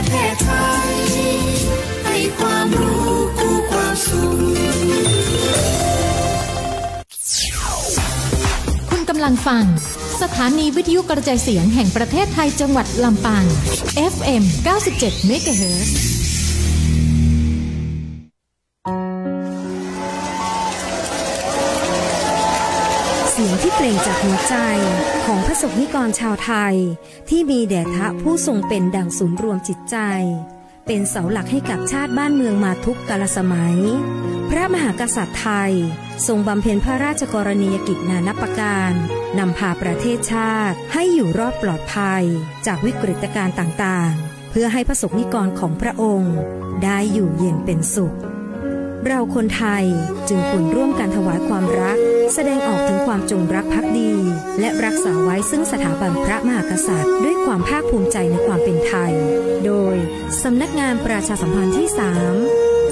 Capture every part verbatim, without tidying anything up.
แพทย์ไทย ให้ความรู้คู่ความสุข คุณกำลังฟัง สถานีวิทยุกระจายเสียงแห่งประเทศไทย จังหวัดลำปาง เอฟเอ็ม เก้าสิบเจ็ด เมกะเฮิรตซ์ เสียงที่เปล่งจากหัวใจของพระสงฆ์นิกรชาวไทย ที่มีแด่พระผู้ทรงเป็นดั่งศูนย์รวมจิตใจ เป็นเสาหลักให้กับชาติบ้านเมืองมาทุกกาลสมัย พระมหากษัตริย์ไทยทรงบำเพ็ญพระราชกรณียกิจนานับประการ นำพาประเทศชาติให้อยู่รอดปลอดภัยจากวิกฤตการณ์ต่างๆ เพื่อให้พระสงฆ์นิกรของพระองค์ได้อยู่เย็นเป็นสุข เราคนไทยจึงควรร่วมกันถวายความรัก แสดงออกถึงความจงรักภักดี และรักษาไว้ซึ่งสถาบันพระมหากษัตริย์ ด้วยความภาคภูมิใจในความเป็นไทย โดยสำนักงานประชาสัมพันธ์ที่สาม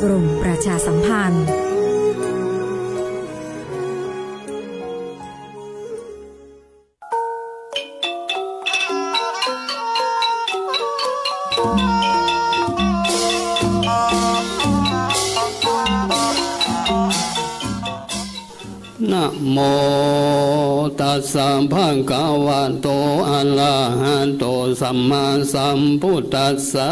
กรมประชาสัมพันธ์ นะโมตัสสะ ภะคะวะโต อะระหะโต สัมมาสัมพุทธัสสะ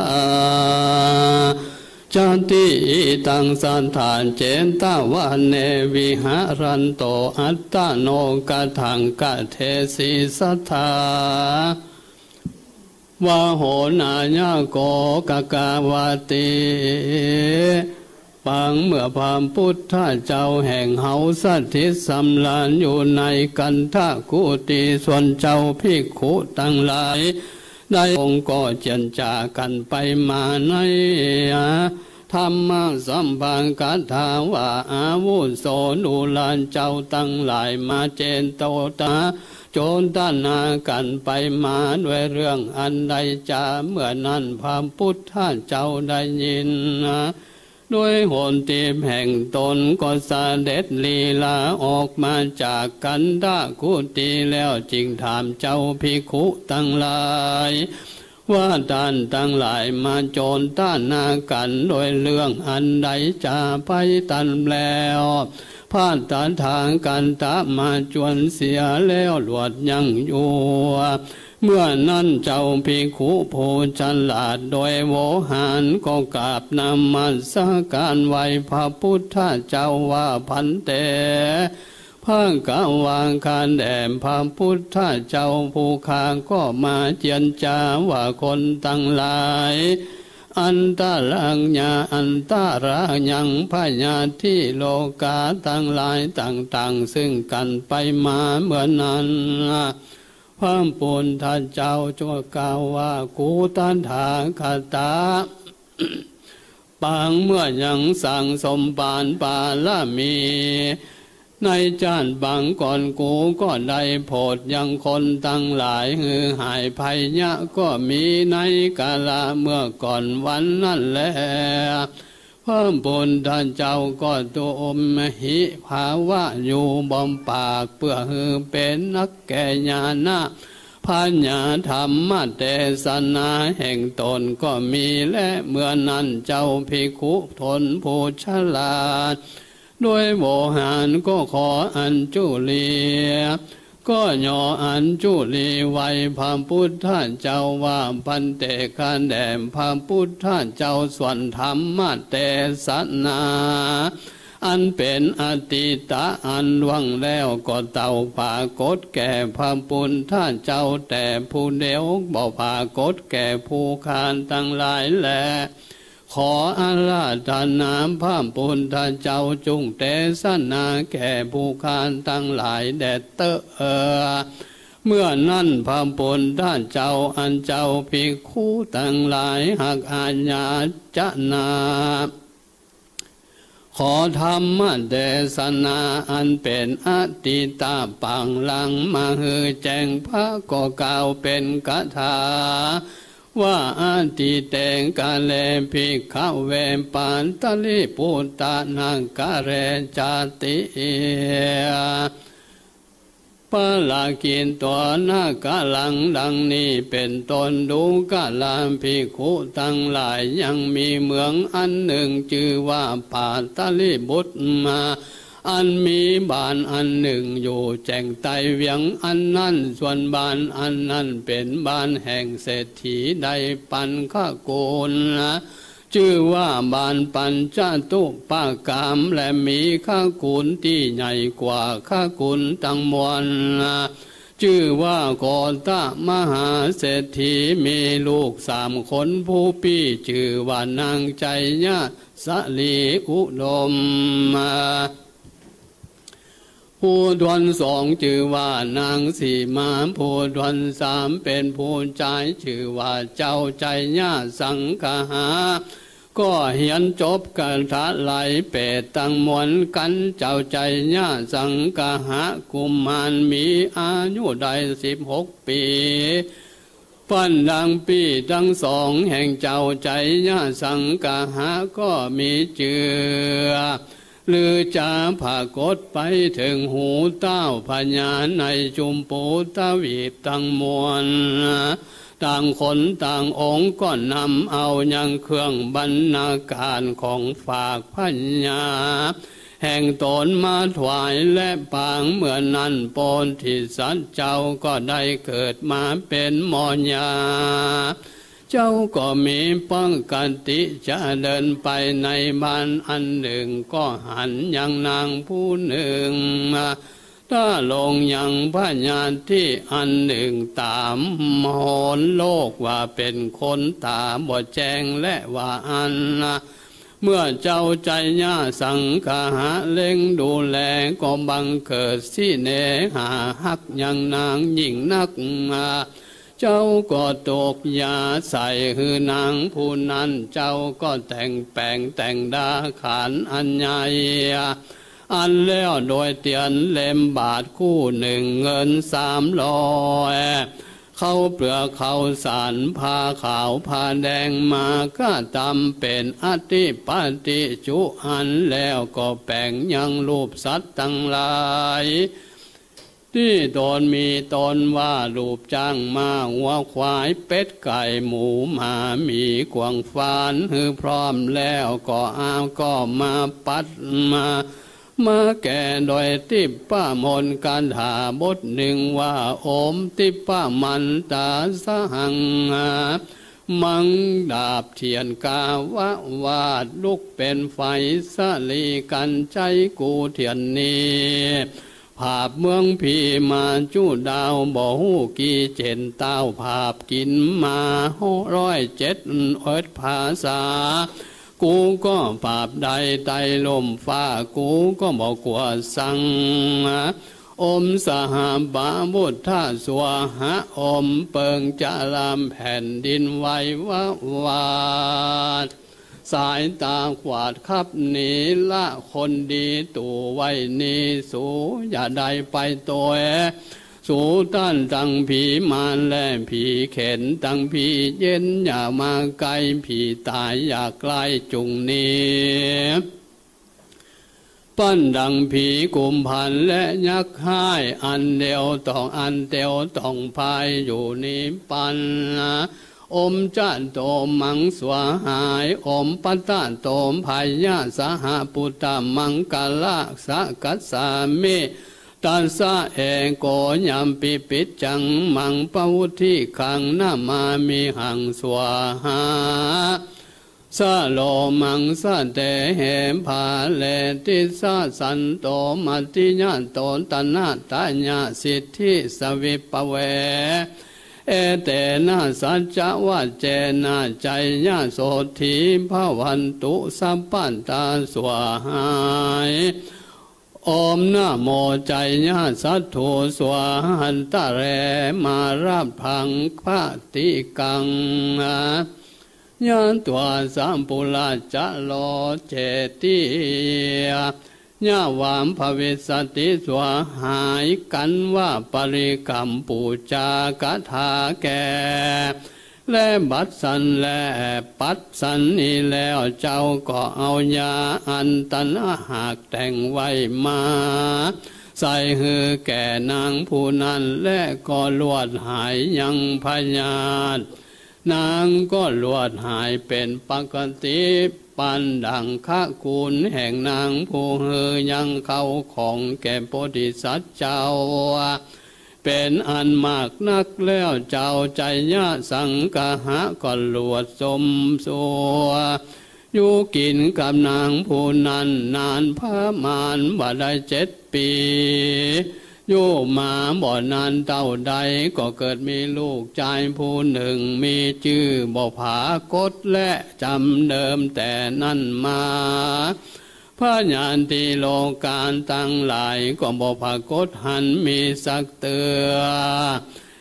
จาติอิทัง สัตถา เจตวะเน วิหะรันโต อัตตะโน กะถัง กะเทสิ สัตถา วะโห นายะโก กะกะวะติ ปางเมื่อพระพุทธเจ้าแห่งเฮาสถิตสำราญอยู่ในคันธกุฏิ ส่วนเจ้าภิกขุตังหลาย ได้องค์ก็เจียรจากั๋นไปมาใน ธัมมสัพพะกถาว่า อาวุโสดูราเจ้าตังหลาย มาเจโตตะ โจตนากั๋นไปมาด้วยเรื่องอันใดจา เมื่อนั้นพระพุทธเจ้าได้ยิน ด้วยหนทิพย์แห่งตนก็เสด็จลีลาออกมาจากคันธกุฏิแล้ว จึงถามเจ้าภิกขุตังหลาย ว่าท่านตังหลายมาโจตนากั๋นโดยเรื่องอันใดจา ไปตันแล้ว พระตถาคตะมาจวนเสียแล้ว หลวดยังอยู่ เมื่อนั้นเจ้าภิกขุผู้ฉลาดโดยโวหารก็กราบนมัสการไหว้พระพุทธเจ้าว่า ภันเต ภะคะวา ข้าแด่พระพุทธเจ้าผู้ข้าก็มาเจียรจาว่า คนตังหลาย อันตะรังยา อันตะระยัง พยาธิโรคาตังหลายต่างๆ ซึ่งกั๋นไปมา เมื่อนั้นพระพุทธเจ้าจงกล่าวว่า กูตถาคตะ ปางเมื่อยังสั่งสมปานบารมี ในจาติปางก่อนกูก็ได้โผดยังคนตังหลายหื้อหายภัยยะก็มี ในกาละเมื่อก่อนวันนั้นแล พระพุทธเจ้าก็ทุมหิภาวะอยู่บ่มปาก เพื่อหื้อเป๋นนักแก่ญาณะ พญาธรรมเตสนาแห่งตนก็มี และเมื่อนั้นเจ้าภิกขุชนผู้ฉลาด ด้วยโวหารก็ขออัญจุลี ก็ย่ออัญจุลีไหว้พระพุทธเจ้าว่า ภันเต ข้าแด่พระพุทธเจ้า ส่วนธรรมเตสนา อันเป๋นอตีตะอันล่วงแล้วก็เต้าปรากฏแก่พระพุทธเจ้าแต่ผู้เดียว บ่ปรากฏแก่ผู้ข้าตังหลายแล ขออาราธนาพระพุทธเจ้าจุ่งเตสนาแก่ผู้ข้าตังหลายแด่เต๊อะ เมื่อนั้นพระพุทธเจ้าอันเจ้าภิกขุตังหลายฮักอาญาจนา ขอธรรมเตสนาอันเป๋นอตีตะปางหลังมาหื้อแจ้ง พระก็กล่าวเป๋นคาถาว่า อตีเตกาเล ภิกขะเว ปัตตลีปุตตะนครเร จาติ ปารากิตโต นครัง ดังนี้เป๋นต้น ดูกราภิกขุตังหลาย ยังมีเมืองอันนึ่งจื้อว่าปาตลิปุตมา อันมีบ้านอันนึ่งอยู่แจ้งใต้เวียงอันนั้น ส่วนบ้านอันนั้นเป๋นบ้านแห่งเศรษฐี ได้ปัญคกูล จื้อว่าบ้านปัญจตุปกาม และมีคกูลตี้ใหญ่กว่าคกูลตังมวล จื้อว่าโคตมหาเศรษฐี มีลูกสามคน ผู้ปี้จื้อว่านางไชยสลีอุดม ผู้ทวนสองจื้อว่านางสีมา ผู้ทวนสามเป๋นผู้จาย จื้อว่าเจ้าไชยสังคหา ก็เฮียนจบคาถาไล่เปรตตังมวลกั๋น เจ้าไชยสังคหกุมารมีอายุได้สิบหกปี๋ ปั๋นดังปี้ตังสองแห่งเจ้าไชยสังคหะก็มีจื้อลือจ๋าผะกดไปเถิงหูต้าวพญาในจุมปูทวีปตังมวล ต่างคนต่างองค์ก็นำเอายังเครื่องบรรณาการของฝากพญาแห่งต๋นมาถวาย และปางเมื่อนั้นโพธิสัตว์เจ้าก็ได้เกิดมาเป๋นมายา เจ้าก็มีปกติจะเดินไปในบ้านอันนึ่ง ก็หันยังนางผู้นึ่งมา ถ้าลงยังพญาธิอันนึ่ง ต๋ามโหรโลกว่าเป๋นคนต๋าบ่แจ้ง และว่าอั้นนะ เมื่อเจ้าไชยสังคหะเล็งดูแล ก็บังเกิดเสน่หาฮักยังนางยิ่งนักมา เจ้าก็ตกยาใส่หื้อนางผู้นั้น เจ้าก็แต่งแป๋งแต่งดาขานอันใหญ่ อันแล้วโดยเตียนเล่มบาทคู่นึ่ง เงินสามร้อย ข้าวเปลือกข้าวสาร ผ้าขาวผ้าแดง มากระตำเป๋นอธิปาติจุอัน แล้วก็แป๋งยังรูปสัตว์ตังหลาย ตี้ต๋นมีต้นว่ารูปจ๊าง ม้า งัว ควาย เป็ด ไก่ หมู หมา หมี กวาง ฟาน หื้อพร้อมแล้วก็เอาก็มาปัดมา มาแก่โดยทิพมนต์คาถาบทนึ่งว่า โอมทิพมันตาสหัง มังดาบเถียนกาวาด ลุกเป๋นไฟสลีกัญชัย กูเถียนนี้ ผาบเมืองผีมาจุดาว บ่ฮู้กี่เจ็นเต้า ผาบกิ๋นมาร้อยเจ็ดเอิดภาษา กูก็ผาบได้ไต่ล่มฟ้า กูก็บ่กั๋วสัง โอมสหปาวุธสวาหะ โอมเปิงจะลามแผ่นดินไหววะวาด สายตาขวาดคับหนีละคนดี ตู่ไว้นี้สูอย่าได้ไปโตย สูต้านตังผีมารและผีเข็ญ ตังผีเย็นอย่ามาใก้ ผีต๋ายอย่าใกล้จุ่งหนี ปั๋นดังผีกุมภัณฑ์และยักษ์ฮ้าย อันเดียวต้อง อันเดียวต้องพายอยู่นี้ปั๋น โอมจะโตมังสวาหาย โอมปัตตะโตพยะสหปุตตะมังคะละสะกัสสามิ ตัสสะเอโกยัมปิปิจจังมังปะวุทธิคัง นะมามิหังสวาหา สะโลมังสะเตเหพาเลติสะสันโตมัตติยะโตตนะตะยะสิทธิสวิปปะเว เอเตนะสัจจะวะเจนะ ไชยะโสตถีภะวันตุสัพพะตา สวาหาย โอมนะโมไชยะสัตถุ สวาหันตะเร มาระภังปะติกัง ยะถวาสะปุระจะโลเจติยะ ยะวาภวิสสติ สวาหาย กันวะปริกรรมปู๋จาคาถาแก่ และบัดสัน และปัดสันนี้แล้ว เจ้าก็เอายาอันตนะหากแต่งไว้มา ใส่หื้อแก่นางผู้นั้น และก็ลวดหายยังพยาธิ นางก็ลวดหายเป๋นปกติ ปานดั่งขะกู๋นแห่งนางผู้หื้อยังเข้าของแก่โพธิสัตว์เจ้า เป๋นอันมากนักแล้ว เจ้าไชยสังคหะก็ลวดสมสู่ อยู่กิ๋นกับนางผู้นั้นนานประมาณว่าได้เจ็ดปี๋ อยู่มาบ่นานเต้าใด ก็เกิดมีลูกจายผู้นึ่ง มีจื้อบ่ผากต และจ๋ำเดิมแต่นั้นมา พญาธิโลกาตังหลายก็บ่ผากตหันมีสักเตื้อ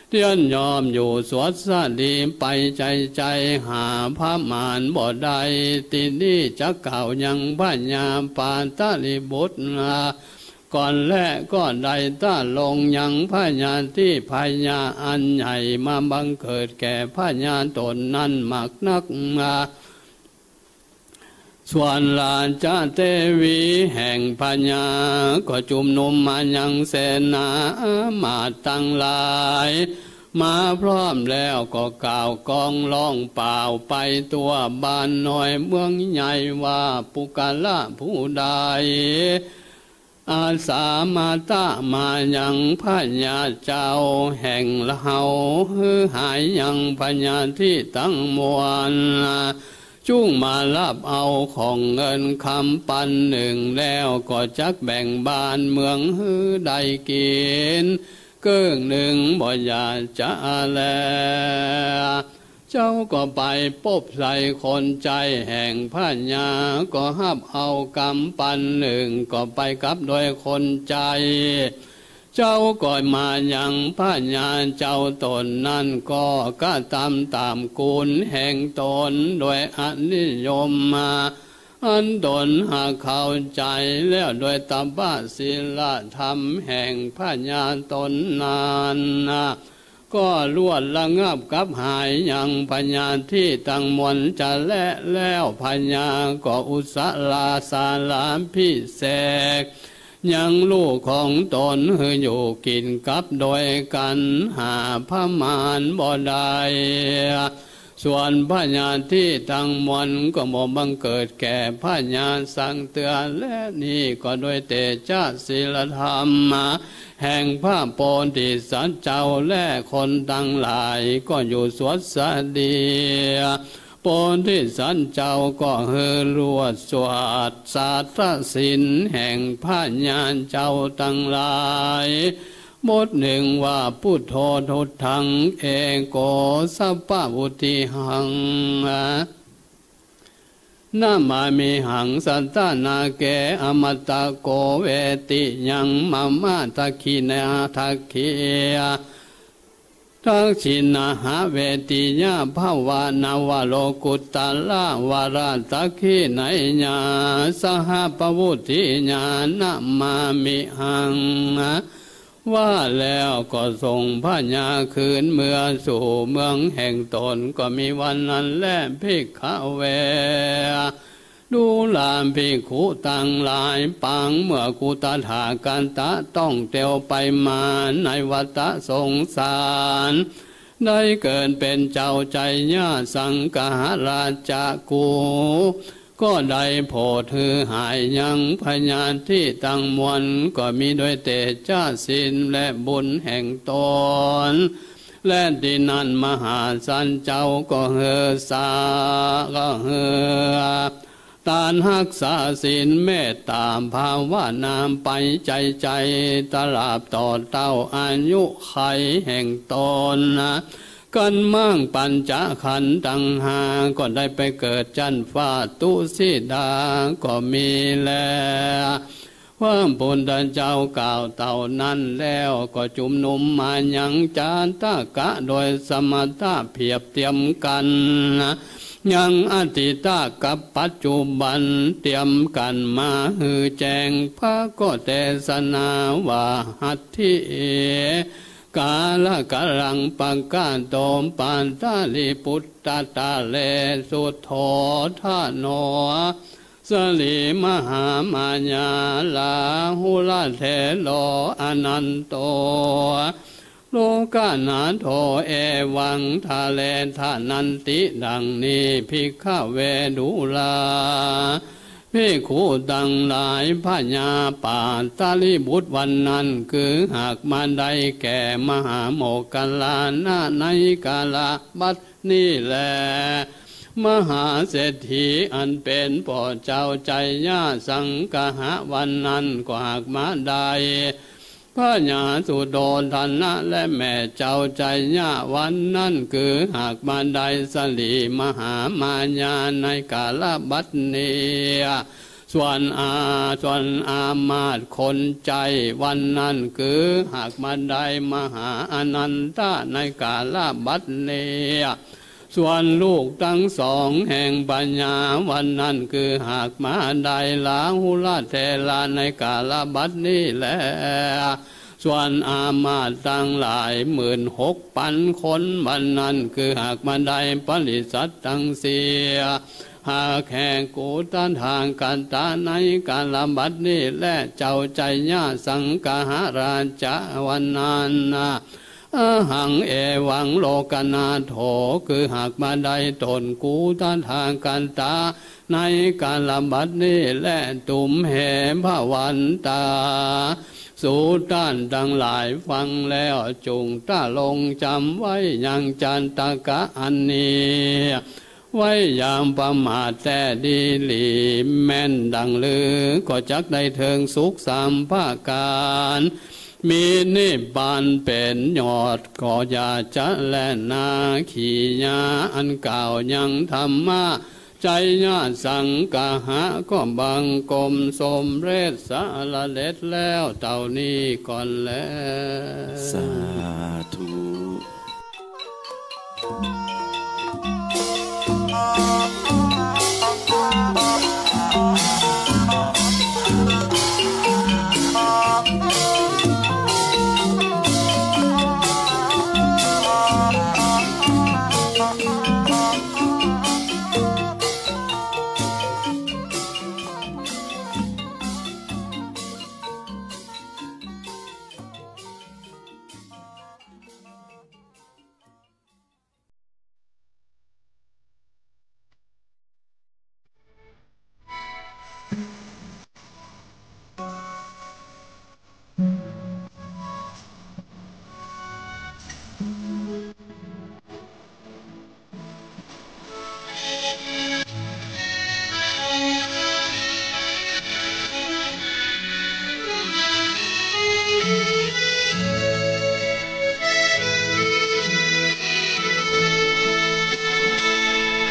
เตี้ยนยอมอยู่สวัสดีไป ใจ๋ใจ๋หาประมาณบ่ได้ ตี้นี้จักกล่าวยังพญาปาตลิบุตรก่อนแล ก็ได้ตะลงยังพยาธิภัยอันใหญ่มาบังเกิดแก่พญาต๋นนั้นมากนัก ส่วนราชเทวีแห่งพญาก็จุมนุมมายังเสนาอามาตย์ตังหลาย มาพร้อมแล้วก็กล่าวกองร้องเป่าไปทั่วบ้านน้อยเมืองใหญ่ว่า ปุคคละผู้ใด อาสามาตะมายังพญาเจ้าแห่งเฮา หื้อหายยังพยาธิตังมวล จุ่งมาฮับเอาของเงินคำปันนึ่ง แล้วก็จักแบ่งบ้านเมืองหื้อได้กิ๋น เกิ่งนึ่งบ่อย่าจะแล เจ้าก็ไปปบใส่คนใจ๊แห่งพญา ก็ฮับเอากำปันนึ่ง ก็ไปกับโดยคนใจ๊ เจ้าก็มายังพญาเจ้าต๋นนั้น ก็กระตำต๋ามกู๋นแห่งต๋นโดยอนิยมมา อันต๋นหากเข้าใจ๋แล้วโดยตบะศีลธรรมแห่งพญาต๋นนั้น ก็ลวดระงับกับหายยังพยาธิตังมวลจะแลแล้ว พญาก็อุสสาสาราภิเษกยังลูกของต๋นหื้ออยู่กิ๋นกับโดยกั๋นหาประมาณบ่ได้ ส่วนพยาธิตังมวลก็บ่บังเกิดแก่พญาสักเตื้อ และนี้ก็โดยเตชะศีลธรรมแห่งพระโพธิสัตว์เจ้า และคนตังหลายก็อยู่สวัสดี โพธิสัตว์เจ้าก็หื้อลวดสวดสาธศีลแห่งพญาเจ้าตังหลาย บทนึ่งว่า พุทโธ ทุตถัง เอโก สัพพะวุตถิหัง นะมามิหัง สัตถานาเก อมตะโก เวติยัง มะมะ ทักขิณา ทักขิณา ทักขิณาหะ เวติยา ภะวะ นวะโลกุตตะระวะระ ทักขิณัยยา สหะ ปะวุตถิยา นะมามิหัง ว่าแล้วก็ส่งพญาคืนเมือสู่เมืองแห่งต๋น ก็มีวันนั้นแล ภิกขะเว ดูราภิกขุตังหลาย ปางเมื่อกูตถาคตะต้องเตียวไปมาในวัฏสงสาร ได้เกิดเป๋นเจ้าไชยสังคหราชกู ก็ได้โผดหื้อหายยังพยาธิตังมวล ก็มีโดยเตชะศีลและบุญแห่งต๋น และตี้นั้นมหาสันเจ้าก็หื้อสา ก็หื้อตานฮักษาศีลเมตต๋าภาวนาไปใจ๋ใจ๋ ตราบต่อเต้าอายุขัยแห่งต๋น กั๋นมางปัญจขันธ์ตังห้า ก็ได้ไปเกิดจั้นฟ้าตุสิตาก็มีแล พระพุทธเจ้ากล่าวเต้านั้นแล้ว ก็จุมนุมมายังจาตะกะโดยสมถะเปรียบเตียมกั๋น ยังอดีตะกับปัจจุบันเตียมกั๋นมาหื้อแจ้ง พระก็เตสนาว่า หัตถิ กาละกะลัง ปะกะโต ปาตาลีปุตตะ ตะเล สุโธทะโน สรีมหามายา ลาหุละเถโร อนันโต โลกนาโถ เอวัง ทะเลทะนันติ ดังนี้ ภิกขเว ดูรา ภิกขุตังหลาย พญาปาตลิบุตรวันนั้น คือหากมาได้แก่มหาโมคคัลลานะ ในกาลบัดนี้แล มหาเศรษฐีอันเป๋นป้อเจ้าไชยสังกหะวันนั้น ก็หากมาได้ พญาสุโธทนะและแม่เจ้าไชยะวันนั้น คือหากมาได้สรีมหามายาในกาลบัดนี้ ส่วนอา ส่วนอามาตย์คนใจ๊วันนั้น คือหากมาได้มหาอนันทะในกาลบัดนี้ ส่วนลูกตังสองแห่งพญาวันนั้น คือหากมาได้ลาหุละเถระในกาลบัดนี้แล ส่วนอามาตย์ตังหลายหมื่นหกปันคนวันนั้น คือหากมาได้ปริษัทตังสี่ หากแห่งกุตถาคตะในกาลบัดนี้แล เจ้าไชยสังกหะราชาวันนั้นนะ อหัง เอวัง โลกนาโถ คือหากมาได้ตนกุตถาคตะในกาลบัดนี้แล ตุมเห ภวันตา สูต้านตังหลายฟังแล้ว จุ่งตะลงจ๋ำไว้ยังจันตกะอันนี้ ไว้อย่าประมาทแต๊ดีหลี แม่นดังลือ ก็จักได้เถิงสุขสามประก๋าน มีนิพพานเป๋นยอด ก็อย่าจะแลนา กิริยาอันกล่าวยังธรรมะ ไชยสังกหะ ก็บังคมสมเร็จสำเร็จแล้วเต้านี้ก่อนแล สาธุ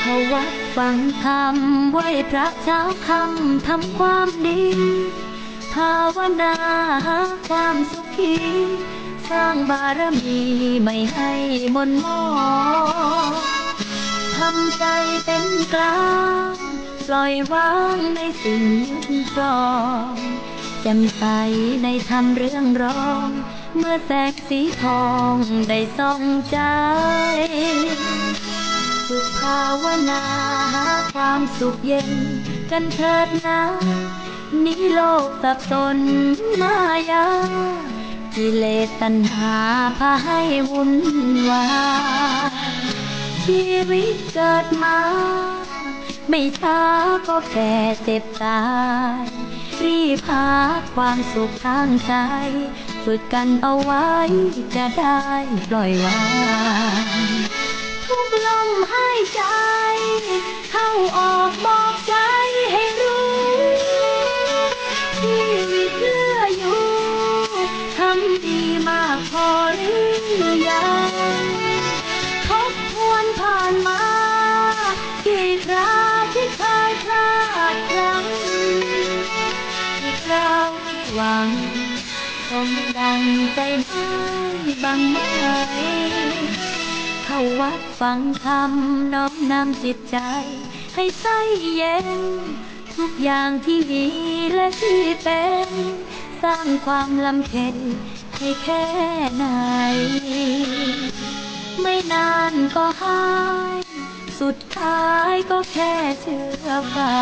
เข้าวัดฟังธรรม ไหว้พระเช้าค่ำ ทำความดี ภาวนาหาความสุขี สร้างบารมีไม่ให้หม่นหมอง ทำใจเป็นกลาง ปล่อยวางในสิ่งยึดครอง แจ่มใสในธรรมเรืองรอง เมื่อแสงสีทองได้ส่องใจ ฝึกภาวนาหาความสุขเย็นกันเถิดนา หนีโลกสับสนมายา กิเลสตัณหาพาให้วุ่นวาย ชีวิตเกิดมา ไม่ช้าก็แก่เจ็บตาย รีบหาความสุขทางใจ ฝึกกันเอาไว้จะได้ปล่อยวาง ทุกลมหายใจ เข้าออกบอกใจให้รู้ ชีวิตเหลืออยู่ ทำดีมากพอหรือยัง ทบทวนผ่านมา กี่คราที่เคยพลาดพลั้ง กี่คราวผิดหวัง สมดังใจได้บ้างไหม เข้าวัดฟังธรรม น้อมนำจิตใจให้ใสเย็น ทุกอย่างที่มีและที่เป็น สร้างความลำเค็ญให้แค่ไหน ไม่นานก็หาย สุดท้ายก็แค่เชื่อใฝ่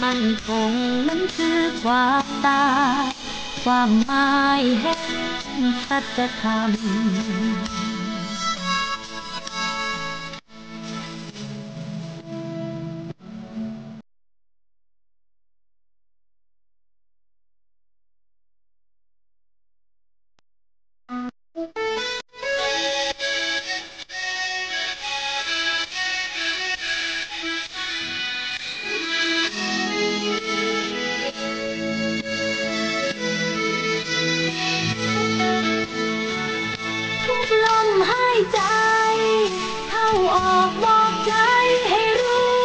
มั่นคงนั้นคือความตาย ความหมายแห่งสัจธรรม ทุกลมหายใจ เข้าออกบอกใจให้รู้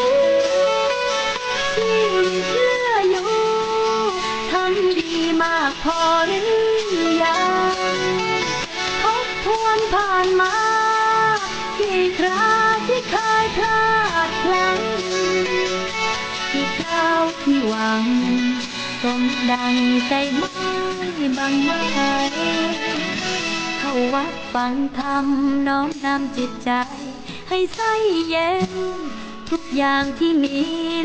ชีวิตเหลืออยู่ ทำดีมากพอหรือยัง ทบทวนผ่านมา กี่คราที่เคยพลาดพลั้ง กี่คราวที่หวัง สมดังใจหมายบังไว้ เข้าวัดฟังธรรม น้อมนำจิตใจ ให้ใสเย็น ทุกอย่างที่มี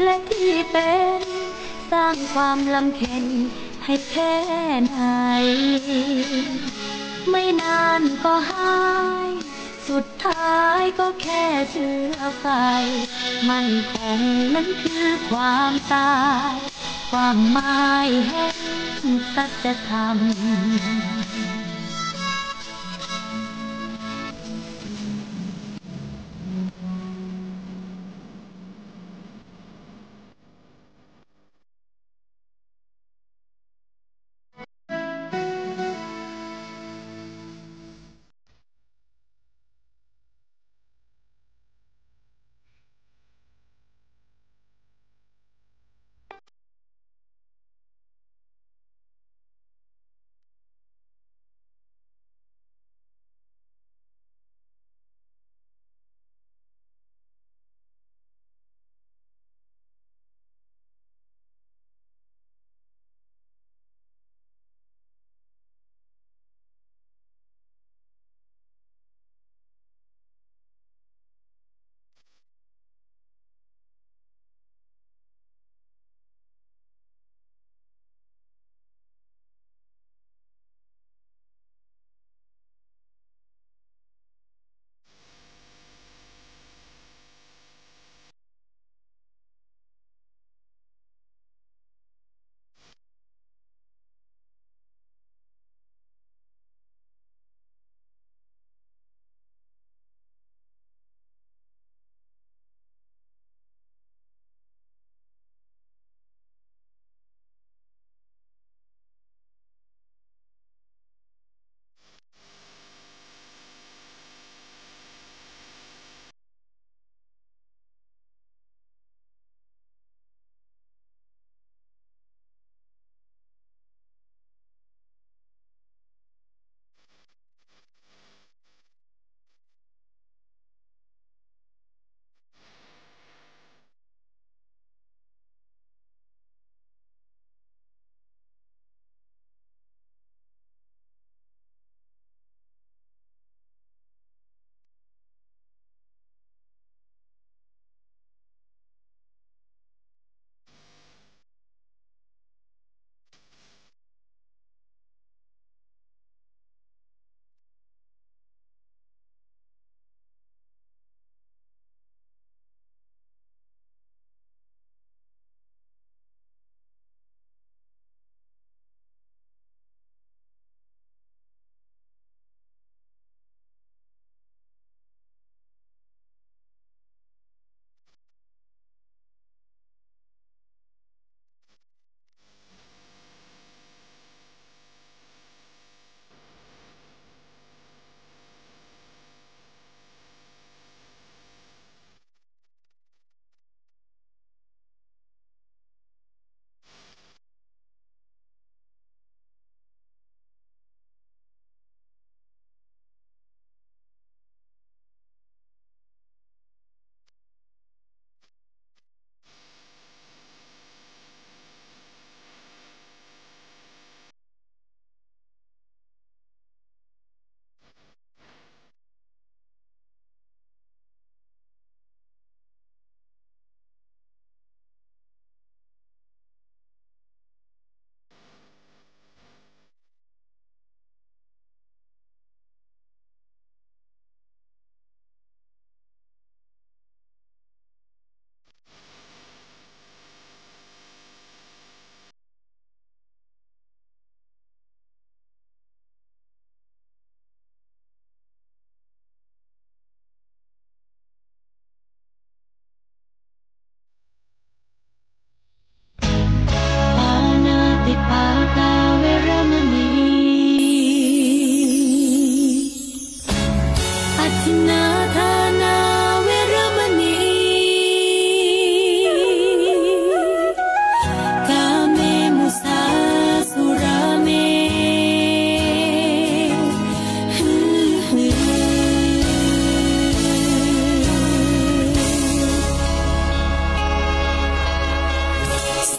และที่เป็น สร้างความลำเค็ญให้แค่ไหน ไม่นานก็หาย สุดท้ายก็แค่เชื่อใฝ่ มั่นคงนั้นคือความตาย ความหมายแห่งสัจธรรม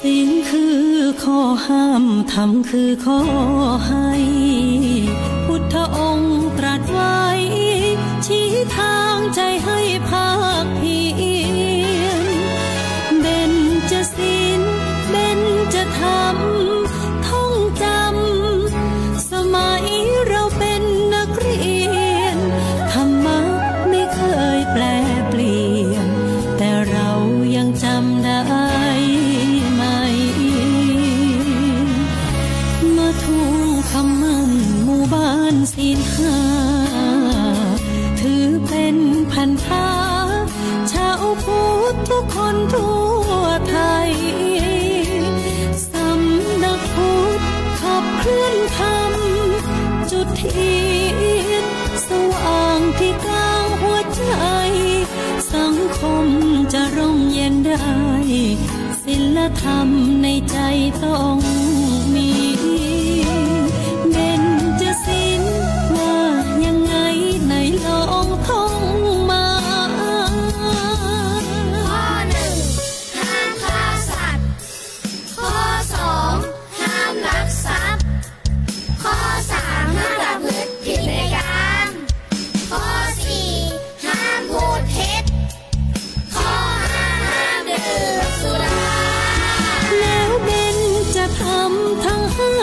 ศีลคือข้อห้าม ธรรมคือข้อให้ พุทธองค์ตรัสไว้ ชี้ทางใจให้ภาคเพียร เบญจศีล เบญจธรรม ท่องจำ สมัยเราเป็นนักเรียน ธรรมะไม่เคยแปรเปลี่ยน แต่เรายังจำได้ไหม มาทวงคำมั่นหมู่บ้านศีลห้า ถือเป็นพันธะ ชาวพุทธทุกคนทั่วไทย สำนักพุทธขับเคลื่อนธรรม จุดเทียนสว่างที่กลางหัวใจ สังคมจะร่มเย็นได้ ศีลธรรมในใจต้องมี เบญจศีลว่ายังไง ไหนลองท่องมา ข้อหนึ่ง ห้ามฆ่าสัตว์ ข้อสอง ห้ามลักทรัพย์ ข้อสาม ห้ามประพฤติผิดในกาม ข้อสี่ ห้ามพูดเท็จ ข้อห้า ห้ามดื่มสุรา แล้วเบญจธรรมทั้งห้า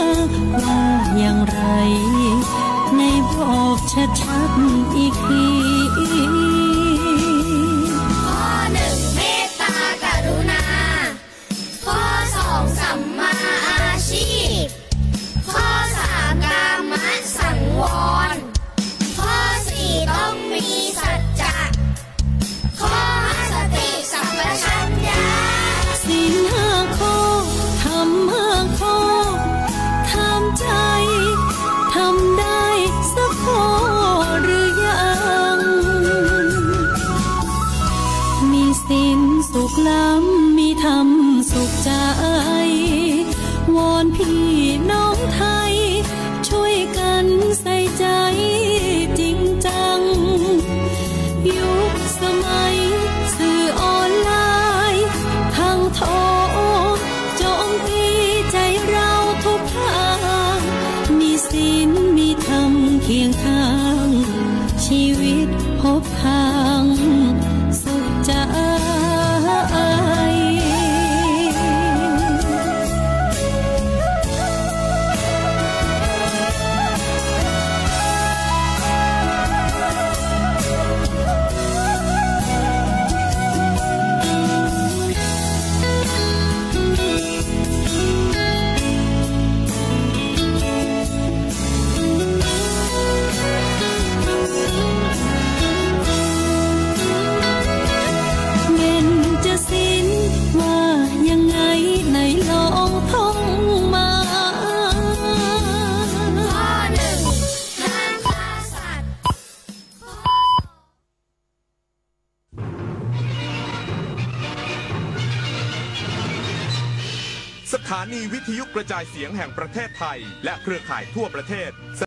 ว่าอย่างไร ไหนบอกชัดๆ อีกที ข้อหนึ่ง เมตตากรุณา ข้อสอง สัมมาอาชีพ ข้อสาม กามสังวร ข้อสี่ ต้องมีสัจจะ ข้อห้า สติสัมปชัญญะ ศีลห้าข้อ ธรรมห้าข้อ ถามใจ ทำได้สักข้อหรือยัง มีศีลสุขล้ำ มีธรรมสุขใจ วอนพี่น้องไทย ช่วยกันใส่ใจจริงจัง ยุคสมัยสื่อออนไลน์ ทั้งโทรโจมตีใจเราทุกทาง มีศีลมีธรรมเคียงข้าง ชีวิตพบทางสุขใจ เบญจศีลว่ายังไง ไหนลองท่องมา ข้อหนึ่ง ห้ามฆ่าสัตว์ สถานีวิทยุกระจายเสียงแห่งประเทศไทย และเครือข่ายทั่วประเทศ เส